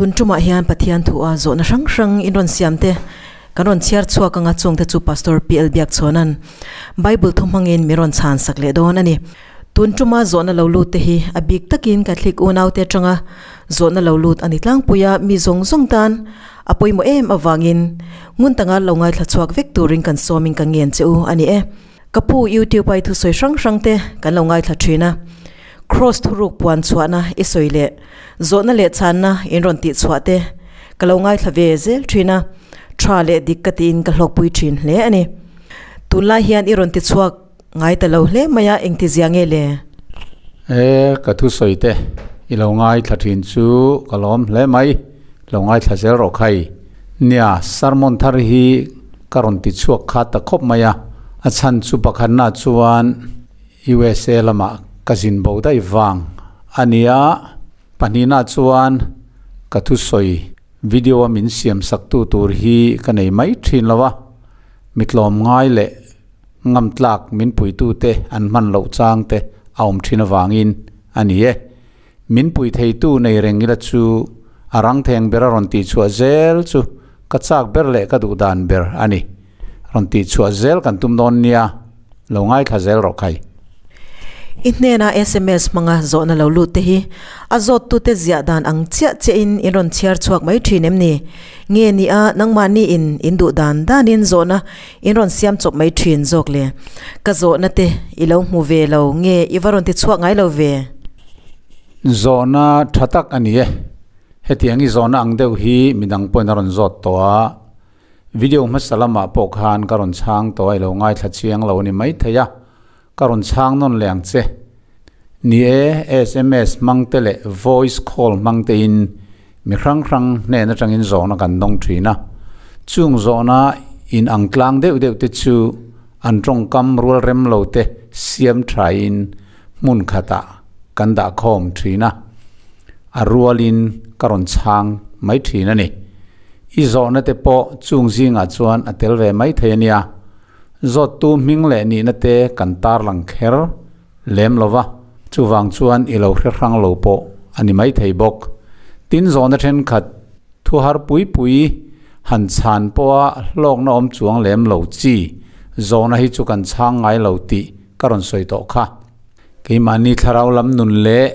Tun tumah hian Pathian thu a zawhna hrang hrang in rawn siam te kan rawn chhiar chhuak anga chungte chu Pastor PL Biakchhawna'n Bible thu hmangin min rawn chhan sak leh dawn a ni. Tun tuma zawhna lo lut te hi a bik takin Catholic unaute atanga zawhna lo lut a ni tlangpui a, mi zawng zawng tan a pawimawh em avangin ngun tanga lo ngaithla chhuak vek turin kan sawmin ka ngen che u a ni e. Ka pu YouTube a i thusawi hrang hrang te kan lo ngaithla thin a, Kross thuruk puan chhuahna i sawi leh zawhna leh chhanna in rawn tih chhuah te ka lo ngaithla ve zel thin a, tha leh dik ka tiin ka hlawkpui thin hle a ni. Tunlai hian i rawn ti chhuak ngai ta lo hle mai a, engti zia nge le? E, ka thusawi te i lo ngaithla thin chu ka lawm hle mai, lo ngaithla zel rawh khai. Nia, sermon thar hi ka rawn ti chhuak kha ta khawp mai a, a chhan chu pakhatna chuan USA lamah ka zin bo daih vang a nia, pahnihna chuan ka thusawi video a min siam saktu tur hi ka nei mai thin lo a, mitlawm ngai leh ngam tlak min puitute an hman loh chang te a awm thin avangin a ni e. Min pui theitu nei reng ila chu a rang theng ber a rawn tihchhuah zel chu ka chak ber leh ka duh dan ber a ni. Rawn tihchhuah zel kan tum dawn nia, lo ngaithla zel rawh khai. I hnena sms hmanga zawhna lo lut te hi a zawttute ziah dan ang chiah chiahin in rawn chhiar chhuak mai thin em ni? Nge ni a nangmahni in in duh dan danin zawhna in rawn siam chawp mai thin zawk le? Ka zawhna te i lo hmu ve lo nge i va rawn ti chhuak ngai lo ve? Zawhna tha tak a ni e. Hetiang i zawhna ang deuh hi midang pawhin a rawn zawt tawh a. Video hmasa lamah pawh khan ka rawn chhang tawh a, i lo ngaithla chiang lo a ni maithei a. Ka rawn chhang nawn leh ang che. Ni e, sms hmang te leh voice call hmang tein mi hrang hrang hnen atangin zawhna kan dawng thin a. Chung zawhna in ang tlang deuh deuh te chu an tawngkam rual rem lo te siam thain hmun khatah kan dah khawm thin a, a rualin ka rawn chhang mai thin a ni. I zawhna te pawh chung zingah chuan a tel ve mai thei a nia. Zawttu hming leh nihna te kan tarlang kher lem lo va, chuvang chuan i lo hre hrang lo pawh a ni mai thei bawk. Tin zawhna thenkhat thu har pui pui han chhan pawha hlawkna awm chuang lem lo chi zawhna hi chu kan chhang ngai lo tih ka rawn sawi tawh kha. Keimahni thlarau lam nun leh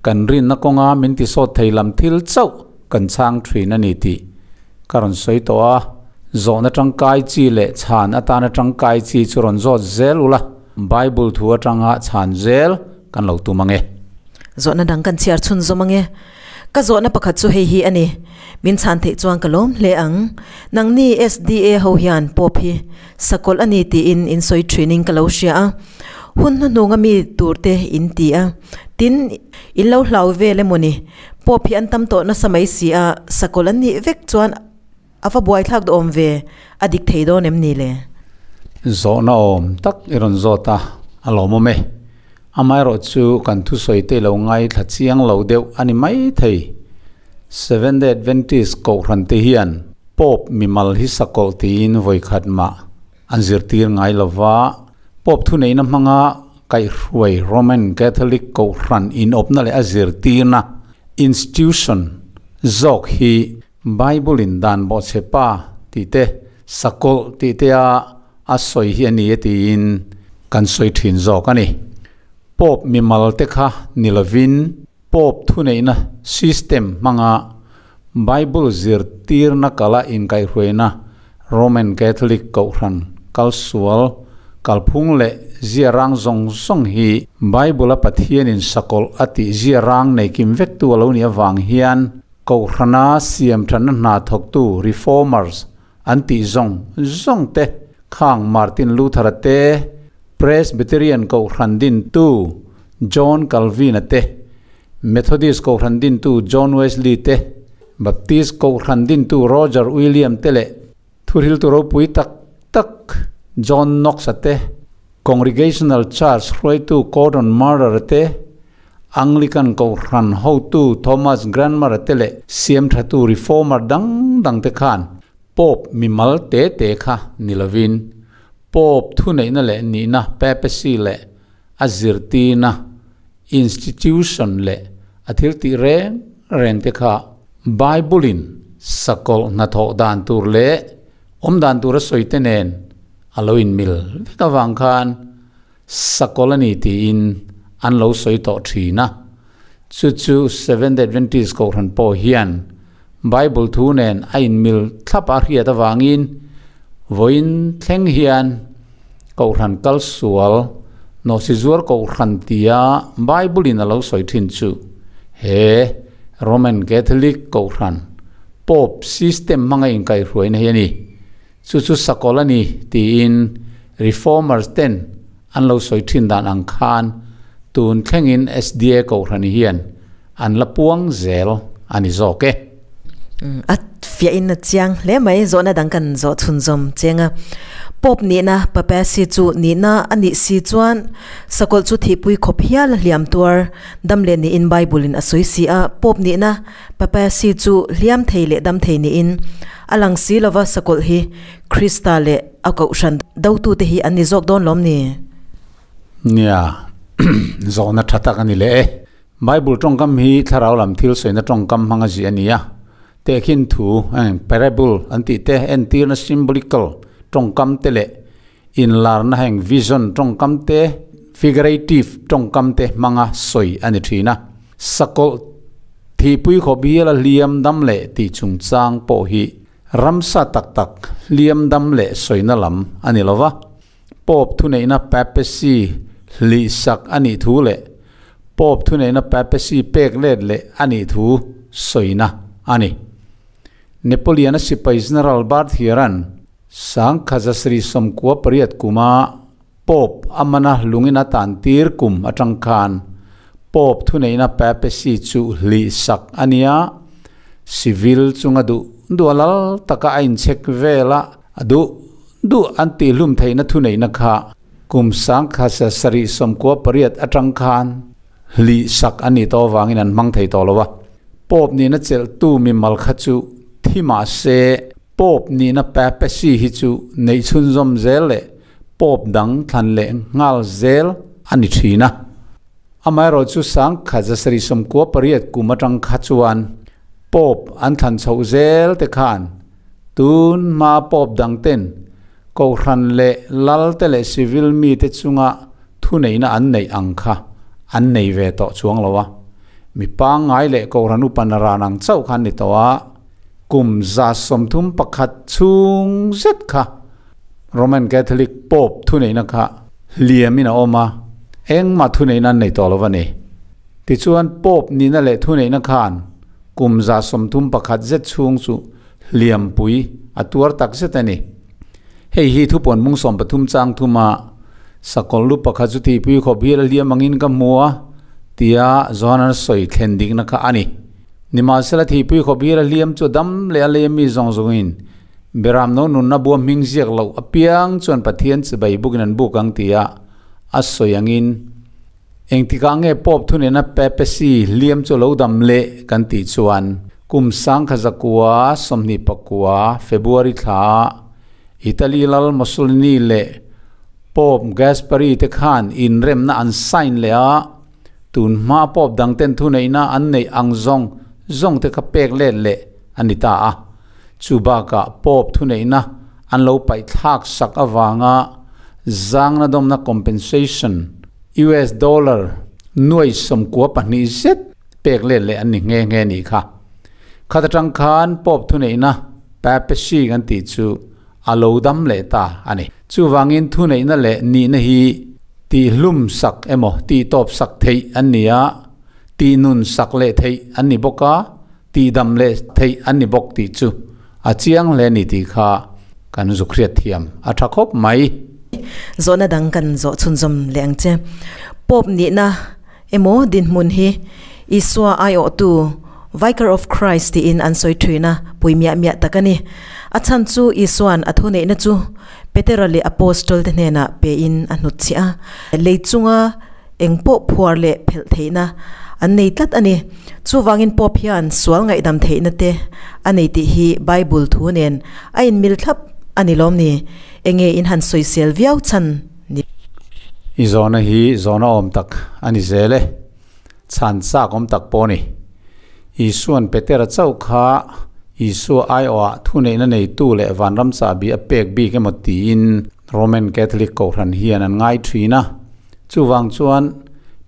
kan rinna kawnga min tisawt thei lam thil chauh kan chhang thin a ni tih ka rawn sawi tawh a. Zawhna tangkai chi leh chhan atana tangkai chi chu rawn zawt zel ula, Bible thu atanga chhan zel kan lo tum ang e. Zawhna dang kan chhiar chhunzawm ang e. Ka zawhna pakhat chu hei hi a ni, Min chhan theih chuan ka lawm hle ang. Nangni SDA ho hian Pope hi sakawlh a ni tiin in sawi thinin ka lo hria a. Hun hnuhnunga mi turte in ti a. Tin, in lo hlau vel emaw ni? Pope hi an tam tawh nasa mai si a, sakawlh an nih vek chuan a va buaithlak duhawm ve, a dik thei dawn em ni le? Zawhna awm tak i rawn zawt a, a lawmawm e. Amaherawhchu kan thusawi te lo ngaithla chiang lo deuh a ni mai thei. Seventh-day Adventist Kohhran te hian Pope mimal hi sakawlh tiin vawikhat mah an zirtir ngai lo va, Pope thuneihna hmanga kaihhruai Roman Catholic Kohhran inawpna leh a zirtirna, institution, zawk hi Bible in dan bawhchhe pa tih te, sakawlh tih te a a sawi hi a ni e tiin kan sawi thin zawk a ni. Pope mimal te kha ni lovin Pope thuneihna system hmanga Bible zirtirna kala inkaihhruaina Roman Catholic Kohhran kalsual kalphung leh ziarang zawng zawng hi Bible a Pathianin sakawlh a tih ziarang nei kim vektu a lo nih avang hian Kohhrana siam thatna hna thawktu, reformers, an tih zawng zawng te, khang Martin Luther-a te, Presbyterian Kohhran dintu John Calvin-a te, Methodist Kohhran dintu John Wesley te, Baptist Kohhran dintu Roger William te leh thuhriltu ropui tak tak John Knox-a te, Congregational Church hruaitu Gordon Murray-a te, Anglican Kohhran hotu Thomas Cranmer-a te leh siamthatu Reformer dang dang te khan Pope mimal te te kha ni lovin Pope thuneihna leh nihna Papacy leh a zirtirna institution leh a thil tih reng reng te kha Bible-in sakawlh hnathawh dan tur leh awm dan tur a sawi te nen a lo inmil vek avang khan sakawlh a ni tiin an lo sawi tawh thin a. Chu chu Seventh Adventist Kohhran pawh hian Bible thu nen a inmil thlap a hriat avangin vawiin thleng hian Kohhran kal sual Nawhchizuar Kohhran tia Bible-in a lo sawi thin chu he Roman Catholic Kohhran Pope system hmanga inkaihhruaina hi a ni. Chu chu sakawlh a ni tiin Reformers ten an lo sawi thin dan ang khan tun thlengin SDA Kohhran hian an la puang zel a ni zawk e. A fiahin a chiang hle mai, zawhna dang kan zawh chhunzawm cheng a. Pope nihna Papacy chu nihna a nih si chuan sakawlh chu thihpui khawp hial a hliam tuar dam leh niin Bible in a sawi si a. Pope nihna Papacy chu hliam thei leh dam thei niin a lang si lova sakawlh hi Krista leh a kohhran dotute hi an ni zawk dawn lawm ni? Nia, zawhna tha tak a ni leh e. Bible tawngkam hi thlarau lam thil sawina tawngkam hmang a zih a ni a. Tehkhin thu, parable, an tih te, entirna symbolical tawngkam te leh inlarna heng vision tawngkam te, figurative tawngkam te hmanga sawi a ni thin a. Sakawlh thihpui khawp hial a hliam dam leh tih chungchang pawh hi ramsa tak tak hliam dam leh sawina lam a ni lo va. Pope thuneihna Papacy hlihsak a nih thu leh Pope thuneihna Papacy pek let leh a nih thu sawina a ni. Napoleon-a sipai General Barthier-a'n Sangkhazasri 98 kuma Pope a mana lungin a tantir kum atang khan Pope thuneihna Papacy chu hlihsak a nia, civil chunga duh duh a lal taka a inchhek vel a, a duh Duh an tihhlum theihna thuneihna kha kum 1798 atang khan hlih sak a nih tawh avangin an hmang thei tawh lo a. Pope nihna chelhtu mimal kha chu thi mah se Pope nihna papacy hi chu neih chhunzawm zel leh Pope dang thlan leh nghal zel a ni thin a. Amaherawhchu chu 1798 kum atang kha chuan Pope an thlan chhoh zel te khan Tun hma pawp dang ten Kohhran leh Lal te leh civil mite chunga thuneihna an neih ang kha an nei ve tawh chuang lo a. Mi pangngai leh Kohhran upa naran ang chauh kha an ni tawh a, kum 31 chhung zet kha Roman Catholic Pope thuneihna kha hliamin a awm a, engmah thuneihna an nei tawh lo a ni. Tichuan Pope nihna leh thuneihna khan Kum 31 zet chhung chu hliampui a tuar tak zet a ni. Hei hi thupuan mung 13 chang thuma sakawlh lu pakhat chu tihpui khawp hial a hliam angin ka hmu a, tia Johanan sawi thlen dikna kha a ni. Nimahsela thihpui khawp hial a hliam chu a dam leh a lei ami zawng zawngin Beram no nunna bua hming ziak loh apiang chuan Pathian chibai bukin an buk ang tia a sawi angin Engtikah nge Pope thunena Papacy hliam chu lo dam leh kan tih chuan kum 1929 February thla ah Italy lal Mussolini leh Pope Gaspari te khan inremna an sign leh a, tun hma Pope dang ten thuneihna an neih ang zawng zawng te kha pek let leh a ni ta a. Chu bakah Pope thuneihna an lo paihthlak sak avanga zangna dawmna compensation, US dollar nuai 92 zet pek let leh an ni nghe nghe nih kha. Khat atang khan Pope thuneihna Papacy kan tih chu a lo dam leh ta a ni. Chuvangin thuneihna leh nihna hi tihhlum sak emaw tihtawp sak theih an ni a, tihnun sak leh theih an ni bawk a, tihdam leh theih an ni bawk tih chu a chiang hle a ni tih kha kan zuk hriat thiam a tha khawp mai. Zawhna dang kan zawh chhunzawm leh ang che. Pope nihna emaw dinhmun hi Isua aiawhtu, Vicar of Christ tiin an sawi thin a, pui miah miah tak a ni. A chhan chu Isua'n a thuneihna chu Petera leh Apostol te hnenah pein a hnutchhiah a, lei chunga Eng pawh phuar leh phelh theihna an nei tlat a ni. Chuvangin Pope hian sual ngaihdam theihna te a nei tih hi Bible thu nen a inmil thlap a ni lawm ni? Enge in han sawisel viau chhan ni? I zawhna hi zawhna awm tak a ni zel e. Chhan chak awm tak pawh a ni. Isuan Petera chauh kha Isua aiawhah thuneihna neitu leh vanram chahbi a pek bik emaw tiin Roman Catholic Kohhran hian an ngai thin a. Chuvang chuan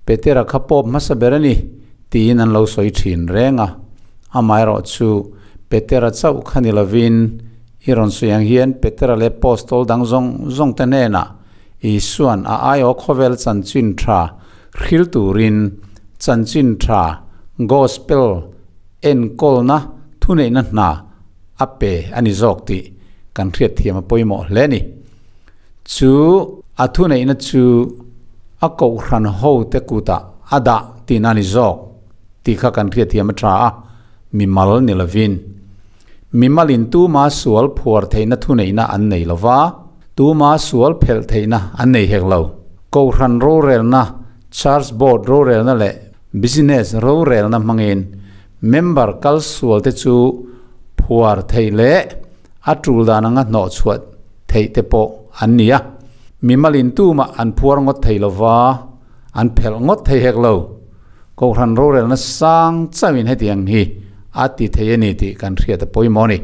Petera kha pawp hmasa ber a ni tiin an lo sawi thin reng a. Amaherawhchu Petera chauh kha ni lovin i rawn sawi ang hian Petera leh Apostol dang zawng zawng te hnenah Isuan a aiawh khawvel chanchin tha hril turin chanchin tha, Gospel, enkawlna thuneihna hna a pe a ni zawk tih kan hriatthiam a pawimawh hle a ni. Chu a thuneihna chu a kohhran hote kutah a dah tihna a ni zawk tih kha kan hriatthiam a tha a, mimal ni lovin. Mimalin tuma sual phuar theihna thuneihna an nei lo va, tuma sual phelh theihna an nei hek lo. Kohhran rorelna, Church Board rorelna leh Business rorelna hmangin member kal sualte chu phuar theih leh a tul dan anga hnawhchhuah theih te pawh an ni a. Mimalin tumah an phuar ngawt thei lo va, an phelh ngawt thei hek lo. Kohhran rorelna sang chauhin hetiang hi a ti thei a ni tih kan hriat a pawimawh a ni.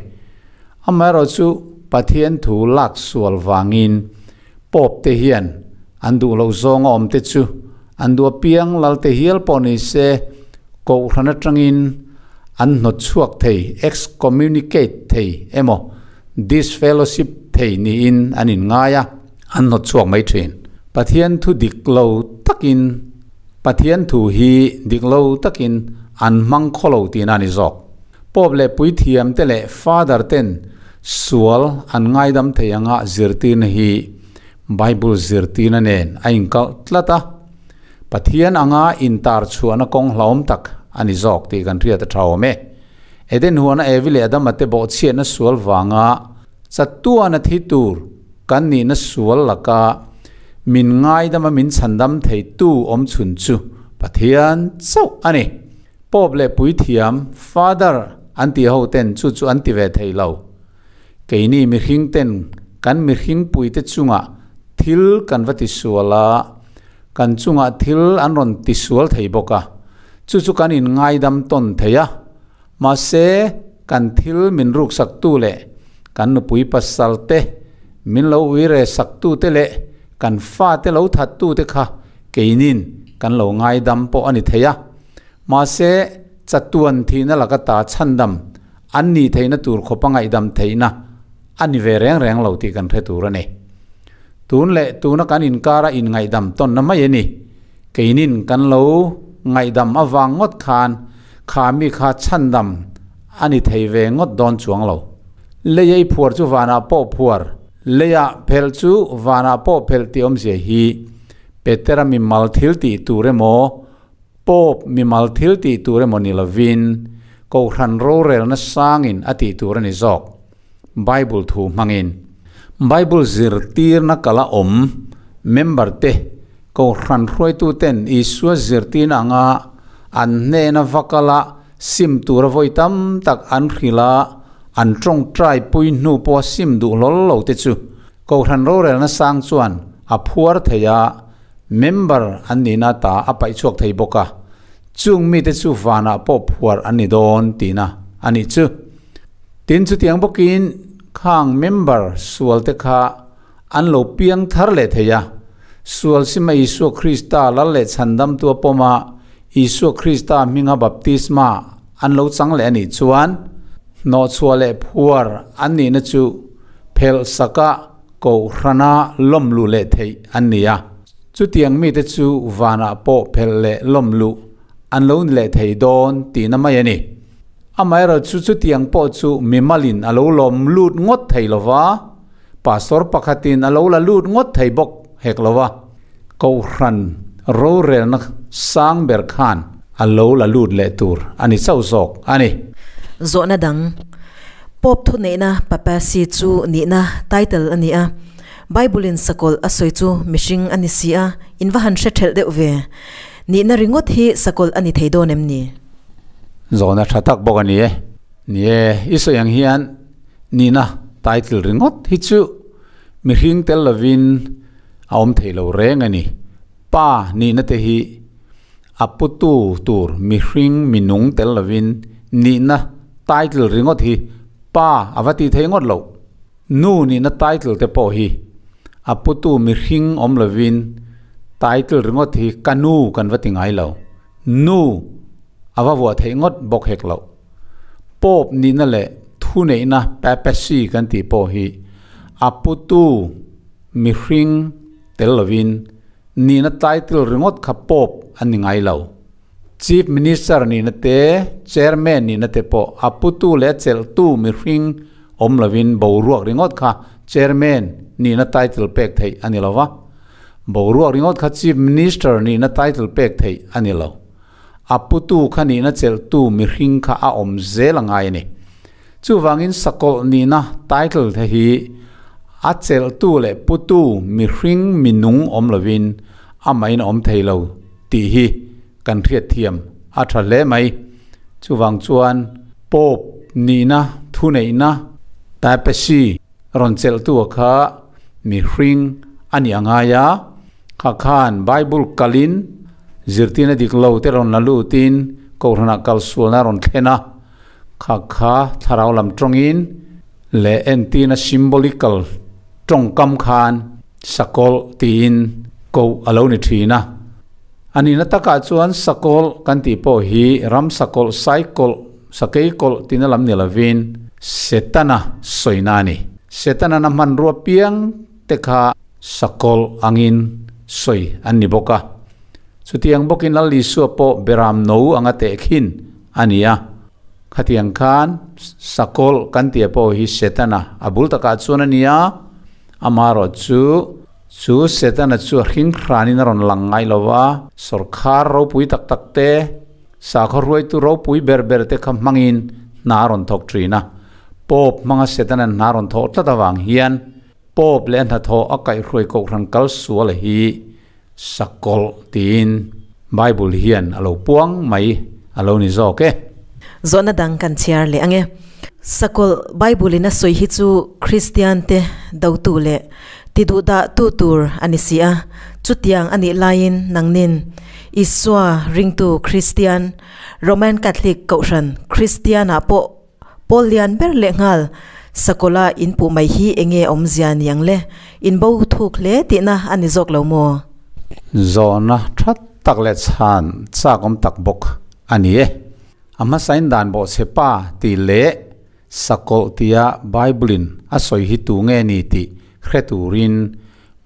Amaherawhchu Pathian thu lak sual vangin Pope te hian an duh loh zawng a awm te chu an duh apiang lal te hial pawh ni se Kohhran atangin an hnawt chhuak thei, excommunicate thei emaw disfellowship thei niin an inngai a, an hnawt chhuak mai thin. Pathian thu dik lo takin Pathian thu hi dik lo takin an hmang khaw lo tihna a ni zawk. Pope leh puithiam te leh Father ten sual an ngaidam thei anga zirtirna hi Bible zirtirna nen a inkalh tlat a, Pathian anga intar chhuahna kawng hlauhawm tak a ni zawk tih kan hriat a tha awm e. Eden huana Evi leh Adama te bawhchhiatna sual vanga chatuana thi tur kan nihna sual laka min ngaidama min chhandam theitu awmchhun chu Pathian chauh a ni. Pope leh puithiam, Father, an tih ho ten chu chu an ti ve thei lo. Keini mihring ten kan mihring puite chungah thil kan va tisual a, kan chungah thil an rawn tisual thei bawk a, chu chu kan inngaidam tawn thei a. Mahse, kan thil min ruksaktu leh kan nupui pasal te, min lo uire saktute leh kan fate lo thattute kha keinin kan lo ngaidam pawh a ni thei a. Mahse, chatuan thihna laka ta chhandam an nih theihna tur khawpa ngaihdam theihna a ni ve reng reng lo tih kan hre tur a ni. Tun leh tuna kan inkara inngaihdam tawnna mai a ni. Keinin kan lo ngaihdam avang ngawt khan kha mi kha chhandam a ni thei ve ngawt dawn chuang lo. Lei ei phuar chu vanah pawh phuar, leiah phelh chu vanah pawh phelh tih awmzia hi Petera mimal thil tih tur emaw, Pope mimal thil tih tur emaw ni lovin, Kohhran rorelna sangin a tih tur a ni zawk. Bible thu hmangin. Bible zirtirna kala awm member te Kohhran hruaituten Isua zirtirna anga an hnena va kala sim tura vawi tam tak an hrilh a, an tawngtai pui hnu pawha sim duh hlawl lo te chu Kohhran rorelna sang chuan a phuar thei a, Member an nihna ta a paih chhuak thei bawk a, chung mite chu vanah pawh phuar an ni dawn tihna a nih chu. Tin, chutiang bawkin khang member sualte kha an lo piang thar leh thei a, sual sima Isua Krista lal leh chhandamtu a pawm a, Isua Krista hminga baptisma an lo chang leh a nih chuan hnawhchhuah leh phuar an nihna chu phelh saka Kohhrana lawm luh leh theih an ni a, chutiang mite chu vanah pawh phelh leh lawm luh an lo ni leh thei dawn tihna mai a ni. Amaherawhchu chutiang pawh chu mimalin a lo lawm lut ngawt thei lo va, pastor pakhatin a lo la lut ngawt thei bawk hek lo va, Kohhran rorelna sang ber khan a lo la lut leh tur a ni chauh zawk a ni. Zawhna dang, Pope thuneihna Papacy chu nihna, title, a ni a. Bible-in sakawlh a sawi chu mihring a ni si a, in va han hre thelh deuh ve. Nihna ringawt hi sakawlh a ni thei dawn em ni? Zawhna tha tak bawk a ni e. Ni e, i sawi ang hian nihna, title, ringawt hi chu mihring tel lovin a awm thei lo reng a ni. Pa nihna te hi a putu tur mihring minung tel lovin Nihna title ringawt hi pa a va tih theih ngawt loh. Nu nihna title te pawh hi a putu mihring awm lovin title ringawt hi ka nu kan va ti ngai lo. Nu a va vuah theih ngawt bawk hek loh. Pope nihna leh thuneihna papacy kan tih pawh hi a putu mihring tel lovin nihna title ringawt kha Pope an ni ngai lo. Chief Minister nihna te, Chairman nihna te pawh a putu leh a chelhtu mihring awm lovin boruak ringawt kha Chairman nihna title pek theih a ni lo va. Boruak ringawt kha Chief Minister nihna title pek theih a ni lo. A putu kha nihna chelhtu mihring kha a awm zel a ngai a ni. Chuvangin sakawlh nihna title te hi a chelhtu leh putu mihring minung awm lovin amahin a awm thei lo tih hi kan hriatthiam a tha hle mai. Chuvang chuan Pope nihna thuneihna Papacy rawn chelhtu a kha mihring a nih a ngai a, kha khan Bible kalin zirtirna dik lo te rawn la lutin Kohhranah kalsualna a rawn thlen a, Kha kha thlarau lam tawngin leh entirna symbolical tawngkam khan sakawlh tiin koh a lo ni thin a. A nihna takah chuan sakawlh kan tih pawh hi ram sakawlh, saikawlh, sakeikawlh tina lam ni lovin Setana sawina a ni. Setana'n a hmanrua piang te kha sakawlh angin sawi an ni bawk a. Chutiang bawkin Lal Isua pawh beram no anga tehkhin a ni a. Khatiang khan sakawlh kan tia pawh hi Setana a bul takah chuan a ni a, amaherawh chu chu Setana chu a hring hranin a rawn lang ngai lo va, sawrkhar ropui tak tak te, sakhaw hruaitu ropui ber ber te kha hmangin hna a rawn thawk thin a. Pope hmanga Setana'n hna a rawn thawh tlat avang hian Pope leh a hnathawh a kaihhruai kohhran kal sual hi Sakawlh tiin Bible hian a lo puang mai a lo ni zawk e. Zawhna dang kan chhiar leh ang e. Sakawlh Bible in a sawi hi chu Kristian te dotu leh tiduhdah tu tur a ni si a, chutiang a nih laiin nangnin Isua ringtu Kristian, Roman Catholic Kohhran Kristian ah pawh Pawl lian ber leh nghal, Sakawla in puh mai hi enge awmzia ni ang le? In bo thuk hle tihna a ni zawk lo maw? Zawhna tha tak leh chhan chak awm tak bawk a ni e. A hmasain dan bawhchhe pa tih leh Sakawlh tia Bible-in a sawi hi tu nge ni tih hre turin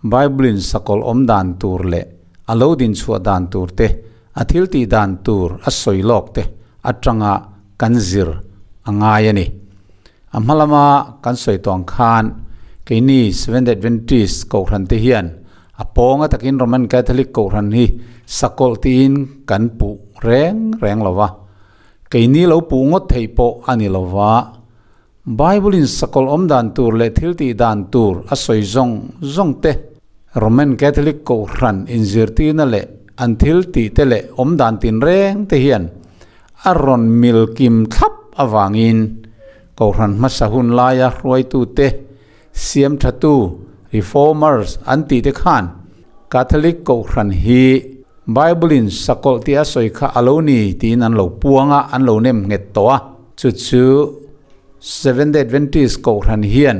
Bible-in Sakawlh awm dan tur leh a lo dinchhuah dan tur te, a thil tih dan tur a sawi lawk te atanga kan zir a ngai a ni. A hma lama kan sawi tawh ang khan keini Seventh Adventist Kohhran te hian a pawnga takin Roman Catholic Kohhran hi sakawlh tiin kan puh reng reng lo va. Keini lo puh ngawt theih pawh a ni lo va. Bible in sakawlh awm dan tur leh thil tih dan tur a sawi zawng zawng te, Roman Catholic Kohhran inzirtirna leh an thil tih te leh awm dan tinreng te hian A rawn mil kim thlap avangin Kohhran hmasa hun laia hruaitute, siamthatu, reformers, an tihte khan Catholic Kohhran hi Bible-in sakawlh tih a sawi kha a lo ni tiin an lo puang a, an lo nem nghet tawh a. Chu chu Seventh-day Adventist Kohhran hian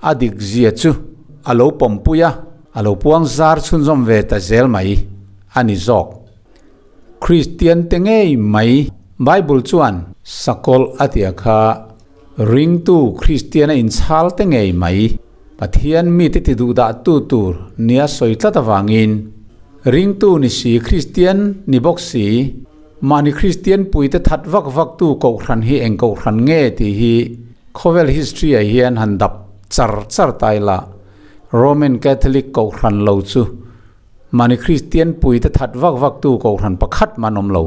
a dik zia chu a lo pawmpui a, a lo puang zar chhunzawm ve ta zel mai a ni zawk. Kristian te ngei mai Bible chuan sakawlh a tia kha ringtu Kristian a inchhal te ngei mai Pathian mite ti duhdah tu tur nia sawi tlat avangin ringtu ni si Kristian ni bawk si mahni Kristian puite that vak vak tu kohhran hi eng kohhran nge tih hi khawvel history ah hian han dap char char ta ila Roman Catholic kohhran lo chu Mahni Kristian puite that vak vak tu Kohhran pakhat man awm lo.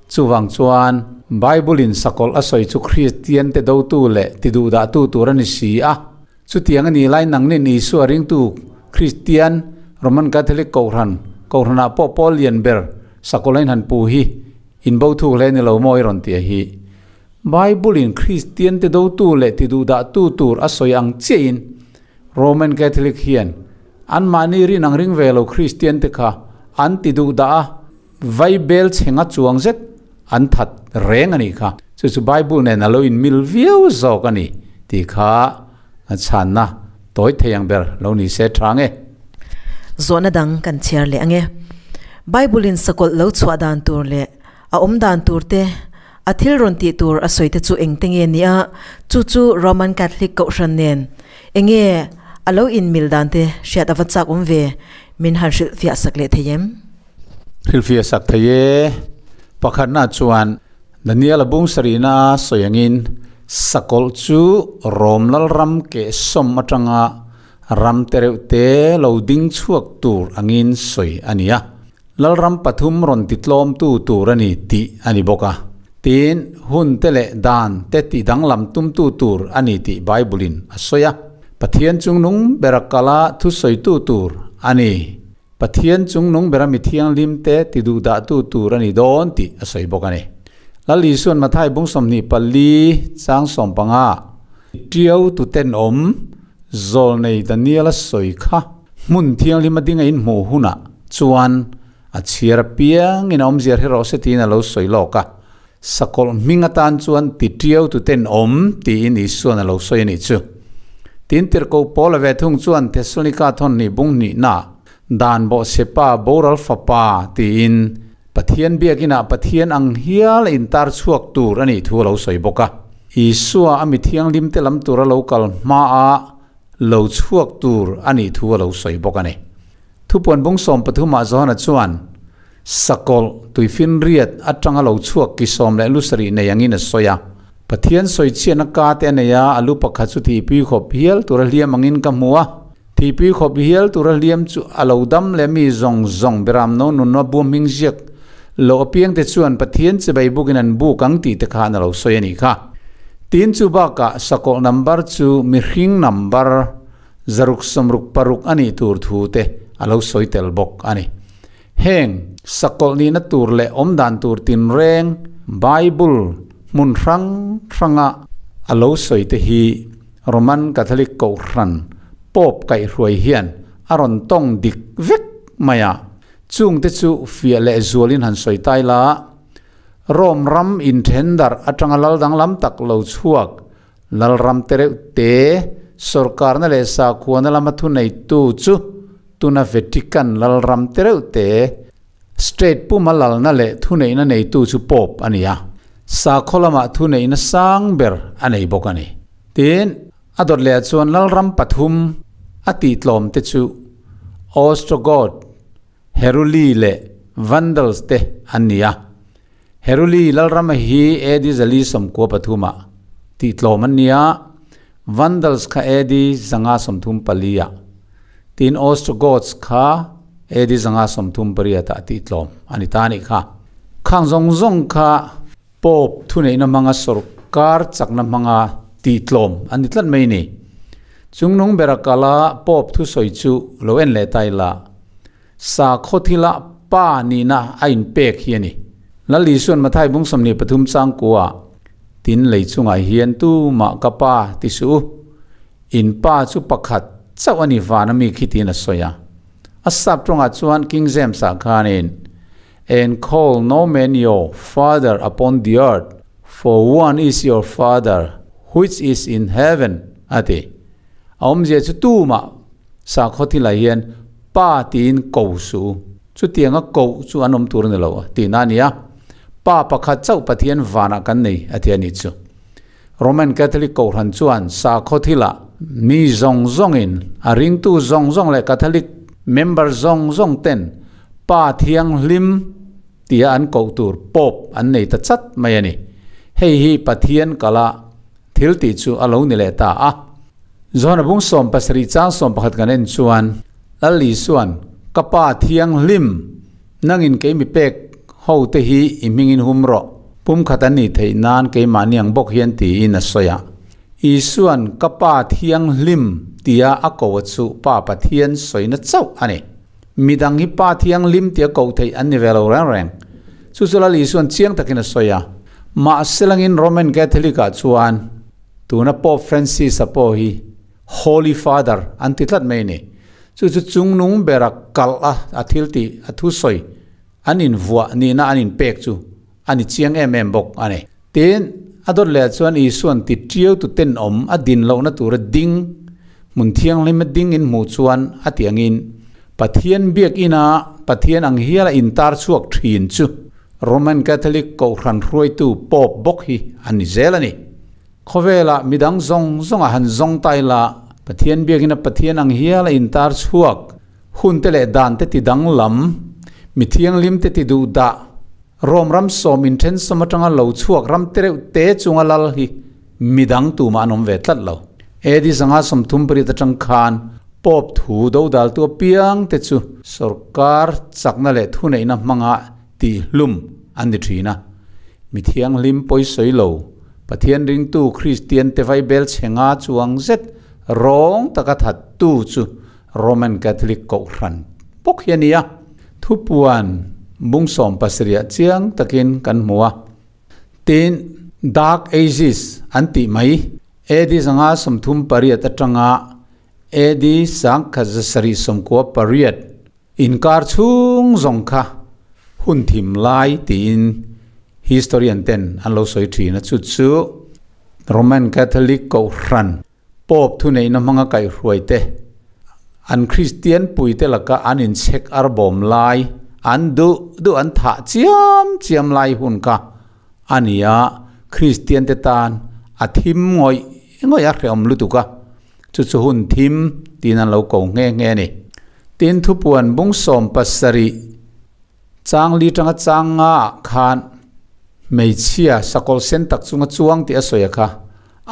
Chuvang chuan Bible in sakawlh a sawi chu Kristian te dotu leh tiduhdah tu tur a ni si a. Chutiang a ni lai nangnin Isua ringtu Kristian, Roman Catholic Kohhran, Kohhranah pawh Paul lian ber sakawlh a inhan pu hi in bo thuk hle ni lo maw i rawn ti a hi. Bible in Kristian te dotu leh tiduhdah tu tur a sawi ang chiahin Roman Catholic hian anmahni rin ang ring ve lo Kristian te kha an ti duh dah a, vai bel chhenga chuang zet an that reng a nih kha. Chu chu Bible nen a lo in mil viau zawk a ni tih kha a chhanna tawi thei ang ber lo ni se tha nge. Zawhna dang kan chhiar leh ang e. Bible in sakawlh lo chhuah dan tur leh a awm dan tur te, a thil rawn tih tur a sawi te chu engte nge nia, chu chu Roman Catholic Kohhran nen enge a lo in mil dan te hriat a va chak awm ve, min han hrilhfiah sak leh thei em? Hrilhfiah sak thei e. Pakhatna chuan Daniel-a bung sarihna sawi angin sakawlh chu Rom lalram kehsawm atanga ram te reuh te lo ding chhuak tur angin sawi a ni a. Lalram pathum rawn titlawmtu tur a ni tih a ni bawk a. Tin, hun te leh dan te tihdanglam tumtu tur a ni tih Bible-in a sawi a. Pathian chungnung bera kala thusawitu tur a ni. Pathian chungnung bera mi thianghlim te ti duhdahtu tur a ni dawn tih a sawi bawk a ni. Lal Isuan Mathai bung 24 chang 15 Tiau tu tenawm zawlnei Daniel-a sawi kha hmun thianghlim a ding a inhmuh hunah chuan a chhiar apiangin a awmzia hre rawh se tiin a lo sawi lawk a. Sakawlh hming atan chuan ti tiau tu tenawm tiin Isuan a lo sawi a nih chu. Tin tirhkoh Paula ve thung chuan Thessalonika thawn hnih bung hnihna dan bawhchhepa boral fapa tiin Pathian biakinah Pathian ang hial a intar chhuak tur a nih thu a lo sawi bawk a. Isua a mi thianghlim te lam tura lo kal hmaa lo chhuak tur a nih thu a lo sawi bawk a ni. Thupuan bung 13 ah Johana chuan Sakawlh tuifinriat atanga lo chhuak ki sawm leh lu sarih nei angin a sawi a. Pathian sawichhiatna ka te a nei a, a lu pakhat chu thihpui khawp hial tura hliam angin ka hmu a. Thihpui khawp hial tura hliam chu a lo dam leh mi zawng zawng beram no nunna buam hming ziak lo apiang te chuan Pathian chibai bukin an buk ang tih te khan a lo sawi a nih kha. Tin chu bakah sakawlh number chu mihring number zaruk sawmruk paruk a nih tur thu te a lo sawi tel bawk a ni. Heng sakawlh nihna tur leh awmdan tur tinreng Bible hmun hrang hranga a lo sawi te hi Roman Catholic Kohhran Pope kaihhruai hian a rawn tawng dik vek mai a, chungte chu fiah leh zualin han sawi tai la, Rome ram inthen darh atanga lal danglam tak lo chhuak Lalram te reuh te, sorkarna leh sakhuana lama thuneitu chu tuna Vatican Lalram te reuh te, state puma lalna leh thuneihna neitu chu Pope a ni a, sakhaw lamah thuneihna sang ber a nei bawk a ni. Tin, a dawt lehah chuan Lalram pathum a tihtlawm te chu Ostrogoth, Heruli leh Vandals te an ni a. Heruli Lalrama hi AD 493 ah tihtlawm an ni a, Vandals kha AD 534 ah, tin Ostrogoths kha AD 538 ah tihtlawm a ni ta a nih kha. Khang zawng zawng kha Pope thuneihna hmanga sorkar chakna hmanga tihtlawm an ni tlat mai ni. Chungnung bera kala Pope thusawi chu lo en leh ta ila. Sakhaw thila pa nihna a inpek hi a ni. Lal Isuan Mathai bung 23 chang kuah tin lei chungah hian tumah ka pa ti suh u, in pa chu pakhat chauh a ni van a mi khi tiin a sawi a. A sap tawngah chuan King James-ah khanin, And call no man your father upon the earth, for one is your father which is in heaven a ti. A awmzia chu tumah sakhaw thilah hian pa tiin ko suh u. Chutianga koh chu an awm tur a ni lo tihna a ni a. Pa pakhat chauh Pathian vanah kan nei a ti a nih chu. Roman Catholic Kohhran chuan sakhaw thilah mi zawng zawngin a ringtu zawng zawng leh Catholic member zawng zawng ten Pa Thianghlim tia an koh tur Pope an nei ta chat mai a ni. Hei hi Pathian kala Thil tih chu a lo ni leh ta a. Johana bung 17 chang 11 kan en chuan, Lal Isuan, Ka Pa Thianghlim, nangin kei mi pek ho te hi i hmingin hum rawh, pumkhat an nih theih nan keimahni ang bawk hian tiin a sawi a. Isuan, Ka Pa Thianghlim tia a ko a chu Pa Pathian sawina chauh a ni. Midang hi Pa Thianghlim tia koh theih an ni ve lo reng reng. Chu chu Lal Isuan chiang takin a sawi a. Mahse langin Roman Catholic-ah chuan tuna Pope Francis-a pawh hi Holy Father an ti tlat mai a ni. Chu chu chungnung bera kalh a, a thil tih, a thusawi an invuah nihna an inpek chu a ni chiang em em bawk a ni. Tin, a dawt leh ah chuan Isua'n ti ṭiau tu tenawm a din lohna tura ding, hmun thianghlim a ding in hmuh chuan a ti angin Pathian biakina Pathian ang hiala intar chhuak ṭhin chu Roman Catholic Kohhran hruaitu Pope bawk hi a ni zel a ni. Khawvelah midang zawng zawng a han zawng ta ila, Pathian biakina Pathian ang hiala intar chhuak hun te leh dan te ti danglam, mi thianghlim te ti duh dah, Rome ram sawm inthen sawm atanga lo chhuak ram te reuh te chunga lal hi midang tumah an awm ve tlat lo. AD 538 atang khan Pope thu dodaltu apiang te chu sorkar chakna leh thuneihna hmanga tihhlum an ni thin a. Mi thianghlim pawisawi lo, Pathian ringtu Kristian te vaibel chhe nga chuang zet rawng taka thattu chu Roman Catholic Kohhran bawk hi a ni a, thupuan bung 70 ah chiang takin kan hmu a. Tin, Dark Ages an tih mai, AD 538 atanga AD 1798 inkar chhung zawng kha hun thim lai tiin historian ten an lo sawi thin a, chu chu Roman Catholic Kohhran Pope thuneihna hmanga kaihhruaite, an Kristian puite laka an inchhek arbawm lai, an duh duh an thah chiam chiam lai hun kha a ni a, Kristiante tan a thim ngawih ngawih a hrehawm lutuk a, chu chu hun thim tiin an lo ko nghe nghe a ni. Tin, thupuan bung 17 chang li tanga chang nga ah khan hmeichhia sakawlh sen tak chunga chuang tih a sawi a kha.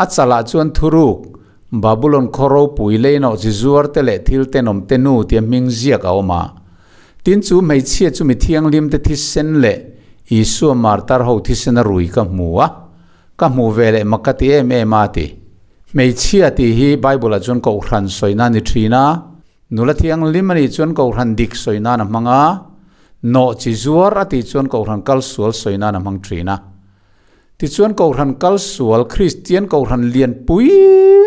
A chalah chuan thuruk, Babulon khaw ropui leinawh chi zuar te leh thil tenawm te nu tia hming ziak a awm a. Tin chu hmeichhia chu mi thianghlim te thisen leh Isua martar ho thisen a rui ka hmu a, ka hmuh ve leh mak ka ti em em a ti. Hmeichhia tih hi Bible ah chuan Kohhran sawina a ni thin a, nula thianghlim a nih chuan Kohhran dik sawi nan a hmang a, nawh chi zuar a tih chuan Kohhran kal sual sawi nan a hmang thin a. Tichuan Kohhran kal sual Kristian Kohhran lian pui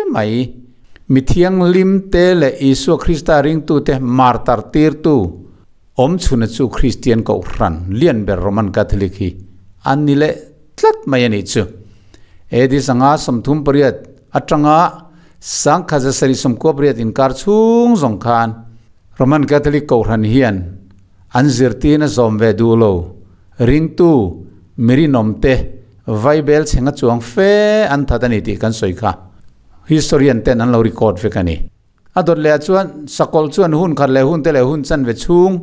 mai, mi thianghlim te leh Isua Krista ringtute martar tirtu awm chhuna chu Kristian Kohhran lian ber Roman Catholic hi an ni leh tlat mai a nih chu. AD 538 atanga 1798 inkar chhung zawng khan Roman Catholic Kohhran hian an zirtirna zawm ve duh lo Ringtu, mi rinawmte, vaibel chhenga chuang fe an that a ni tih kan sawi kha historian ten an lo record vek a ni. A dawt leh ah chuan sakawlh chuan hun khat leh hun te leh hun chanve chhung,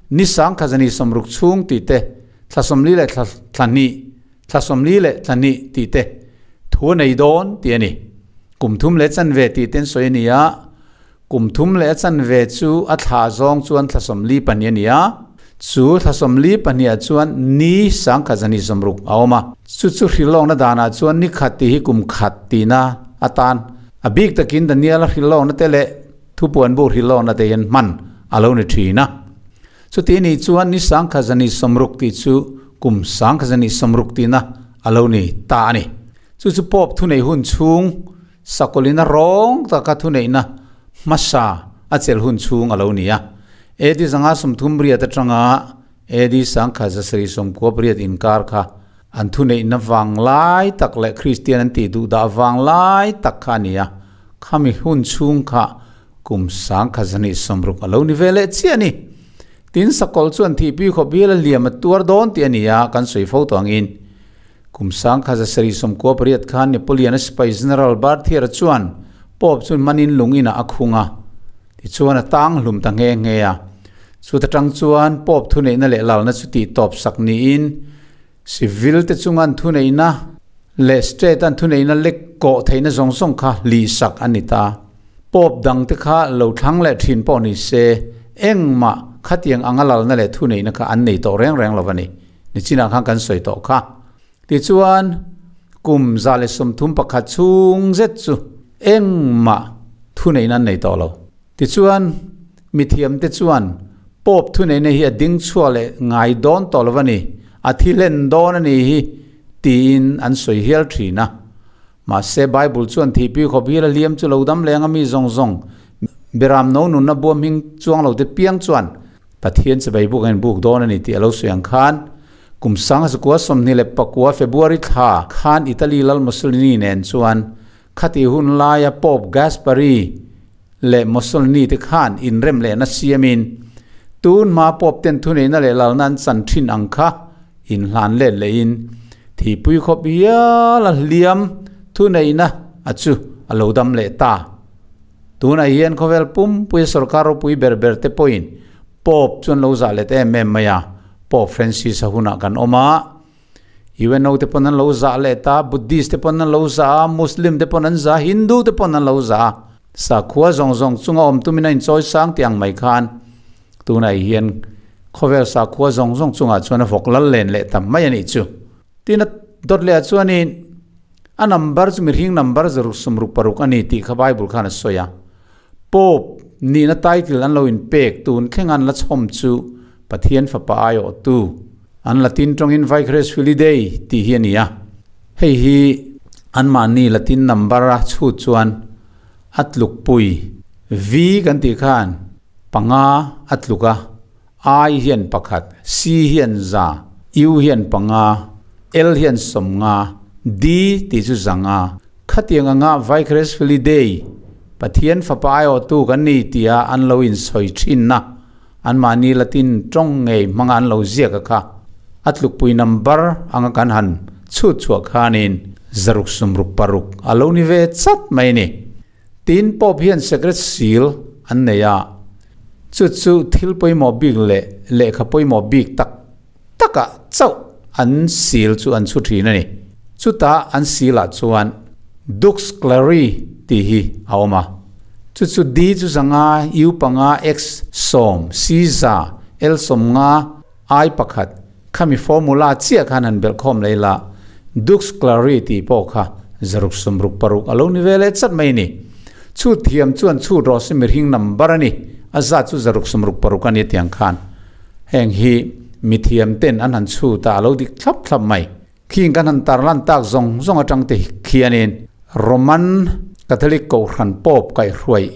ni sang kha zani 60 chhung tih te, thla 40 leh thla thla hnih, thla 40 leh thla hnih tih te thu a nei dawn tih a ni. Kum thum leh chanve tih ten sawi a ni a, Kum thum leh a chanve chu a thla zawng chuan thla 42 a ni a, chu thla 42 ah chuan ni 1160 a awm a. Chu chu hrilhlawkna danah chuan ni khat tih hi kum khat tihna atan a bik takin Daniel-a hrilhlawkna te leh thupuanbu hrilhlawkna te hian hman a lo ni thin a. Chuti nih chuan ni 1160 tih chu kum 1160 tihna a lo ni ta a ni. Chu chu Pope thunei hun chhung Sakawlina rawng taka thuneihna hmasa a chelh hun chhung a lo ni a. AD 538 atanga AD 1798 inkar kha an thuneihna vang lai tak leh Kristian an tih duh dah vang lai tak kha a ni a. Khami hun chhung kha kum 1160 a lo ni ve leh chiah a ni. Tin, Sakawlh chuan thihpui khawp bial a liam a tuar dawn tih a ni a, kan sawi fo tawh angin. Kum 1798 khan Napoleon-a sipai General Berthier-a chuan Pope chu manin lung inah a khung a, tichuan a tang hlum ta nghe nghe a. Chuta tang chuan Pope thuneihna leh lalna chu tih tawp sak niin civil te chunga an thuneihna leh state-a an thuneihna lek kawh theihna zawng zawng kha hlih sak a ni ta. Pope dang te kha lo thlang leh thin pawh ni se engmah khatiang anga lalna leh thuneihna kha an nei tawh reng reng lo a ni. Nichinah khan kan sawi tawh kha. Tichuan, kum 131 chhung zet chu engmah thuneihna an nei tawh lo. Tichuan, mithiamte chuan Pope thuneihna hi a ding chhuak leh ngai dawn tawh lo a ni, a thi hlen dawn a ni hi tiin an sawi hial thin a. Mahse, Bible chuan thihpui khawp hial a hliam chu lo dam leng a mi zawng zawng, Beram no nunna bua hming chuang lo te piang chuan Pathian chibai buk a inbuk dawn a ni tih a lo sawi ang khan, Kum 1929 February thla khan Italy lal Mussolini nen chuan khati hun laia Pope Gaspari leh Mussolini te khan inrem lehna siamin tun hma Pope ten thuneihna leh lalna an chan thin ang kha inhlan let lehin thihpui khawp hial a hliam thuneihna a chu a lo dam leh ta. Tunah hian khawvel pumpuia sorkar ropui ber ber te pawhin Pope chu an lo zah let em em mai a, Pope Francis a hunah kan awm a, UNO te pawn an lo zah let a, Buddhist te pawn an lo zah a, Muslim te pawn an zah a, Hindu te pawn an lo zah a, sakhua zawng zawng chunga awm tumin a inchawi sang tih ang mai khan tunah hian khawvel sakhua zawng zawng chungah chuan a vawk lal len leh ta mai a nih chu. Tin a dawt leh ah chuanin a number chu mihring number zaruk sawmruk paruk a ni tih kha Bible khan a sawi a. Pope nihna title an lo inpek tun thleng an la chhawm chu Pathian Fapa aiawhtu, an Latin tawngin Vicarius Filii Dei tih hi a ni a. Hei hi anmahni Latin number a chhut chuan a tlukpui V kan tih khan panga a tluk a, I hian pakhat, C hian za, U hian panga, L hian sawmnga, D tih chu zanga. Khatiang anga Vicarius Filii Dei, Pathian Fapa aiawhtu kan ni tia an lo insawi thinna, anmahni Latin tawng ngei hmanga an lo ziak a kha, a tlukpui number anga kan han chhut chhuah khanin zaruk sumruk paruk a lo ni ve chat mai a ni. Tin, Pope hian secret seal an nei a, chu chu thil pawimawh bik leh lehkha pawimawh bik tak takah chauh an seal chu an chhu thin a ni. Chutah an seal ah chuan Dux Clari tih hi a awm a. Chu chu D chu zanga, U panga, X sawm, C za, L sawmnga, I pakhat khami formula chiah khan han belhkhawm lei la, Dux Clari tih pawh kha zaruk sawmruk paruk a lo ni ve leh chat mai a ni. Chhut thiam chuan chhut rawh se mihring number a ni, a zat chu zaruk sawmruk paruk a ni tiang khan. Heng hi mithiam ten an han chhut a, a lo dik thlap thlap mai. Khing kan han tarlan tak zawng zawng atang te khianin Roman Catholic Kohhran Pope kaihhruai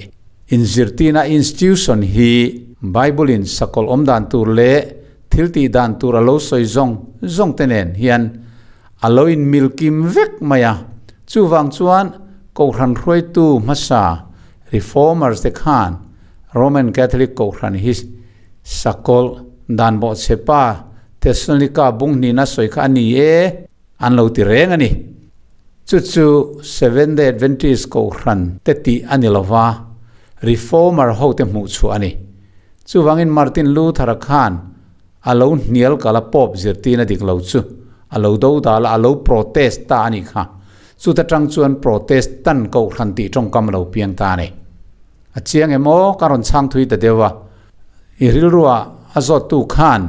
inzirtina institution hi Bible in sakawlh awm dan tur leh thil tih dan tur a lo sawi zawng zawng te nen hian a lo inmil kim vek mai a. Chuvang chuan Kohhran hruaitu hmasa Reformers te khan Roman Catholic Kohhran hi Sakawlh dan bawhchhe pa Thessalonica bung hnihna sawi kha a ni e, an lo ti reng a ni. Chu chu Seventh Day Adventist Kohhran te tih a ni lova, Reformer hote hmuh chhuah a ni. Chuvangin Martin Luther-a khan a lo hnial kal a Pope zirtirna dik lo chu a lo do dal a, a lo protest ta a nih kha. Chuta tang chuan Protestant Kohhran tih tawngkam a lo piang ta a ni. A chiang em aw, ka rawn chhang thui ta deuh a. I rilruah a zawttu khan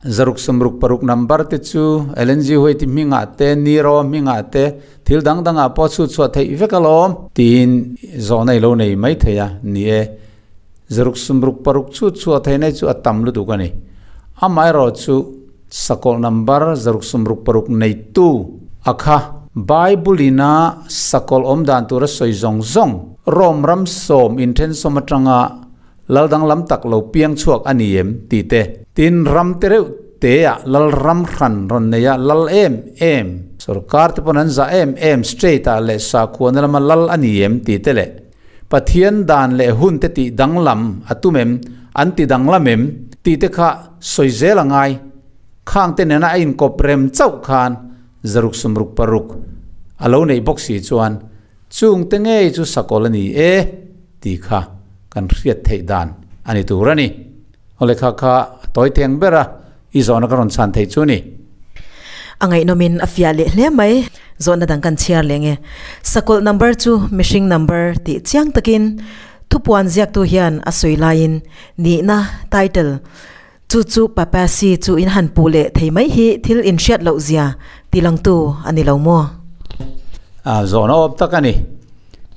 zaruk sawmruk paruk number te chu LNG Huaiti hmingah te, Nero hmingah te, thil dang dangah pawh chhut chhuah theih vek alawm tiin zawhna i lo nei mai thei a, ni e, zaruk sawmruk paruk chhut chhuah theihna hi chu a tam lutuk a ni. Amaherawh chu sakawlh number zaruk sawmruk paruk neitu a kha Bible ina sakawlh awm dan tura sawi zawng zawng Rome ram sawm inthensawm atanga Lal danglam tak lo piang chhuak a ni em? tih te. Tin, ram te reuh teah lal ram hran rawn nei a, lal em em, sorkar te pawn an zah em em state ah leh sakhuana lama lal a ni em? tih te leh Pathian dan leh hun te tih danglam a tum em, an ti danglam em? tih te kha sawi zel a ngai. Khang te nena a inkawp rem chauh khan zaruk sumruk paruk a lo neih bawk si chuan Chung te ngei chu sakawl a ni e tih kha kan hriat theih dan a ni tur a ni. Aw lehkha kha a tawi theng ber a, i zawhna ka rawn chhan theih chu ni. A ngaihnawmin a fiah leh hle mai. Zawhna dang kan chhiar leh nge. Sakawlh number chu mihring number tih chiang takin thupuan ziaktu hian a sawi laiin nihna, title, chu chu papacy chu in han puh leh thei mai hi thil inhriat loh zia tilangtu a ni lo maw? A zawhna awp tak a ni.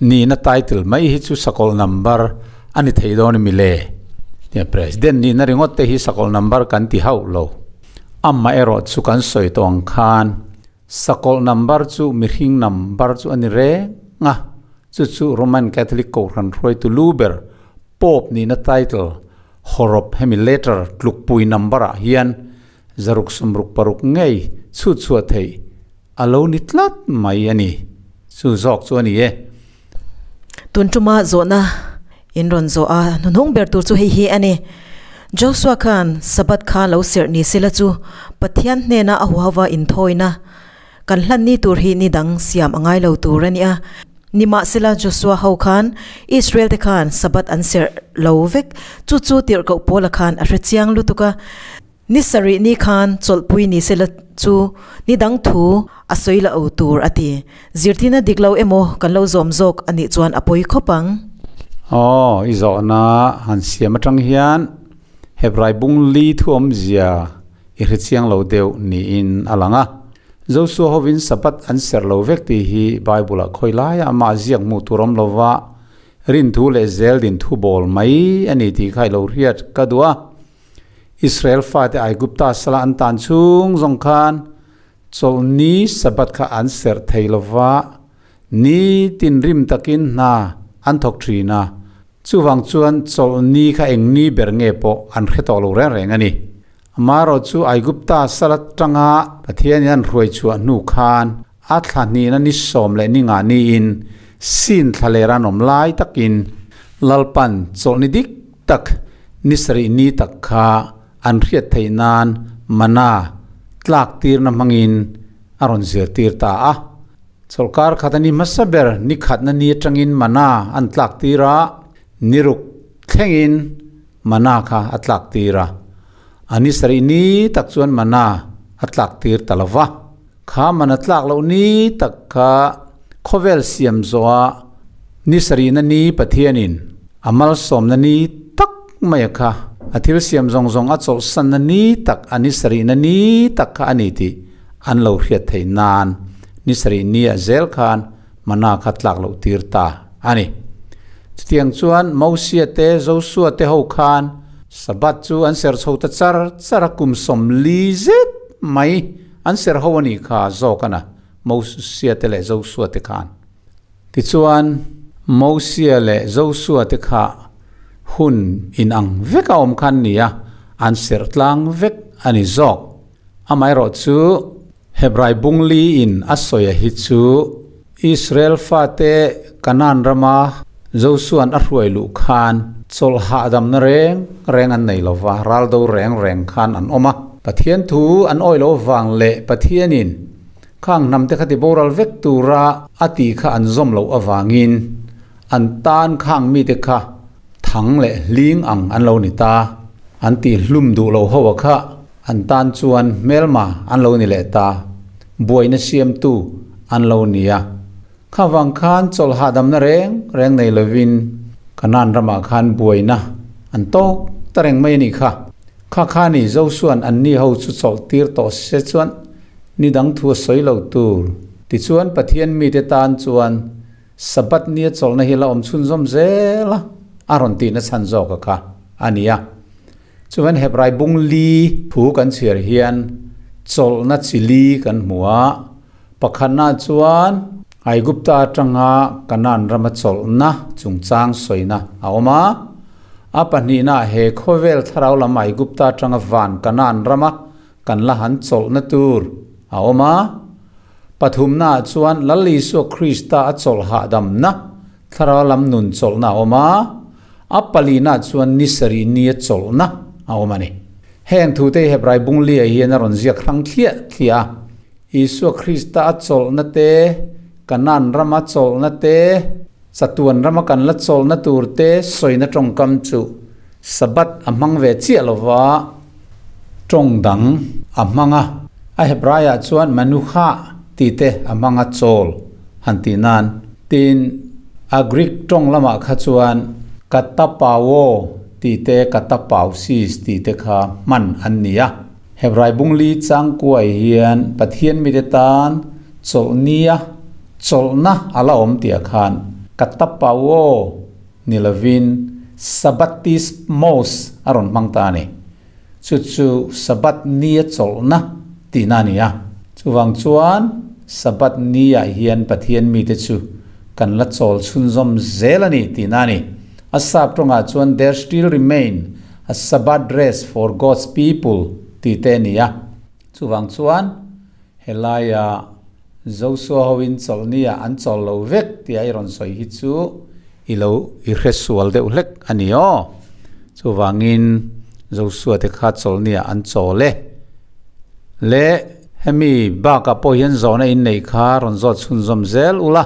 Nihna title mai hi chu sakawlh number a ni thei dawn emi le? Tia President nihna ringawt te hi sakawlh number kan ti hauh lo. Amaherawh chu kan sawi tawh ang khan Sakawlh number chu mihring number chu a ni reng a, chu chu Roman Catholic Kohhran hruaitu lu ber Pope nihna title hawrawp hemi letter tlukpui number ah hian 666 ngei chhut chhuah theih a lo ni tlat mai a ni. Chu zawk chu a ni e. Tun tuma zawhna in rawn zawh a, hnuhnung ber tur chu hei hi a ni. Joshua khan Sabbath kha lo serh ni sela chu Pathian hnena a huhava inthawina kan hlan ni tur hi ni dang siam a ngai lo tur a ni a. Nimahsela Joshua ho khan Israel te khan Sabbath an serh lo vek, chu chu tirhkoh Paula khan a hre chiang lutuk a. Ni sarih ni khan chawlhpui ni sela chu ni dang thu a sawi la o tur a ti. Zirtina dik lo emaw kan lo zawm zawk a nih chuan a pawi khawp ang. Aw, i zawhna han siam atang hian Hebrai bung li thu awmzia i hre chiang lo deuh niin a lang a. Joshua hovin Sabbath an serh lo vek tih hi Bible-ah khawi laiah amah ziak hmuh tur awm lova rinthu leh zeldin thu bawl mai a ni tih kha i lo hriat ka duh a. Israel fate Aigupta sala an tan chhung zawng khan chawlhni Sabbath kha an serh thei lova, ni tinrim takin hna an thawk thin a. Chuvang chuan chawlhni kha eng ni ber nge pawh an hre tawh lo reng reng a ni. Amaherawh chu Aigupta sala tanga Pathianin an hruai chhuah hnu khan a thla hnihna ni sawm leh ni ngah niin sin thla ler an awm lai takin Lalpan chawlhni dik tak ni sarih ni tak kha an hriat theih nan mana tlak tirna hmangin a rawn zirtir ta a. Chawlhkar khat a ni hmasa ber ni khatna ni atangin mana an tlak tir a, ni ruk thlengin mana kha a tlak tir a. A ni sarih ni tak chuan mana a tlak tir ta lo va. Kha mana tlak loh ni tak kha khawvel siam zawha ni sarihna ni Pathianin a malsawmna ni tak mai a kha a thil siam zawng zawng a chawlhsanna ni tak a ni sarihna ni tak kha a ni tih an lo hriat theih nan ni sarih ni ah zel khan mana kha tlak loh tir ta a ni. Chutiang chuan Mosia te Joshua te ho khan Sabbath chu an ser chho ta char char a kum sawmli zet mai an ser ho a nih kha zawk a na Mosia te leh Joshua te khan. Tichuan Mosia leh Joshua te kha hun inang vek a awm khan nia an serh tlang vek a ni zawk. Amaherawh chu Hebrai bungli in a sawi a hi chu Israel fate Kanaan rama Josua'n a hruai luh khan chawlh hahdamna reng reng an nei lova, ral do reng reng khan an awm a. Pathian thu an awih loh vang leh Pathianin khang hnamte kha ti boral vek tura a tih kha an zawm loh avangin an tan khang mite kha thang leh hling ang an lo ni ta. An tih hlum duh loh ho a kha An tan chuan hmelma an lo ni leh ta, buaina siamtu an lo ni a. Kha vang khan chawlh hahdamna reng reng nei lovin Kanaan ramah khan buaina an tawk ta reng mai a nih kha. Kha kha ni Josua'n anni ho chu chawlh tir tawh se chuan ni dang thu a sawi lo tur. Tichuan Pathian mite tan chuan Sabbath nia chawlhna hi la awm chhunzawm zel a, a rawn tihna chhan zawk a kha a ni a. Chuan Hebrai bung li thu kan chhiar hian chawlhna chi li kan hmu a, pakhatna chuan Aigupta atanga Kanaan rama chawlhna chungchang sawina a awm a, a pahnihna he khawvel thlarau lam Aigupta atanga van Kanaan rama kan la han chawlhna tur a awm a, pathumna chuan Lal Isua Krista a chawlh hahdamna thlarau lam nun chawlhna a awm a, A palina chuan ni sarih nia chawlhna a awm a ni. Heng thute hi Hebrai bunglia hian a rawn ziak hrang thliah thliah a. Isua Krista a chawlhna te, Kanaan rama chawlhna te, chatuan rama kan la chawlhna tur te sawina tawngkam chu Sabbath a hmang ve chiah lova tawng dang a hmang a. A Hebraiah chuan Manuha tih te a hmang a chawl han tih nan. Tin, a Greek tawng lamah kha chuan katapauo tih te katapausis tih te kha hman an ni a. Hebrai bungli changkuai hian Pathian mite tan chawlhnia chawlhna a la awm tih ah khan katapauo ni lovin sabbatismos a rawn hmang ta a ni. Chu chu Sabbath nia chawlhna tihna a ni a. Chuvang chuan Sabbath niah hian Pathian mite chu kan la chawl chhunzawm zel a ni tihna a ni. A sap tawngah chuan There still remain a Sabbath rest for God's people Tih te a ni a. Chuvang chuan helaia Josua hoin chawlhnia an chawl lo vek tia i rawn sawi hi chu i lo i hre sual deuh hlek a ni aw. Chuvangin Josua te kha chawlhnia an chawl e. Le hemi bakah pawh hian zawhna inneih kha rawn zawt chhunzawm zel ula.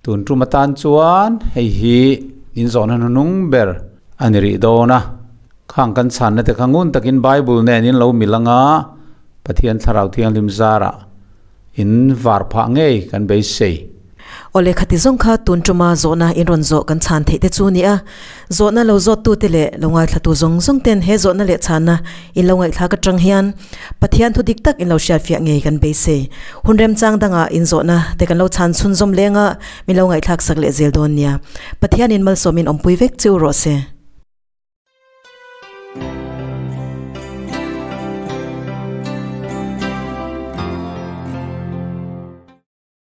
Tun tum atan chuan hei hi in zawhna hnuhnung ber a ni rih dawn a. Khang kan chhanna te kha ngun takin Bible nen in lo mil anga Pathian Thlarau Thianghlim zarah in var phah ngei kan beisei. Awle khati zawng kha tun tuma zawhna in rawn zawh kan chhan theih te chu nia. Zawhna lo zawttute leh lo ngaithlatu zawng zawng ten he zawhna leh chhanna in lo ngaihthlak atang hian Pathian thu dik tak in lo hriatfiah ngei kan beisei. Hun remchang dangah in zawhna te kan lo chhan chhunzawm leng a, min lo ngaihthlak sak leh zel dawn nia. Pathianin malsawmin awmpui vek che u rawh se.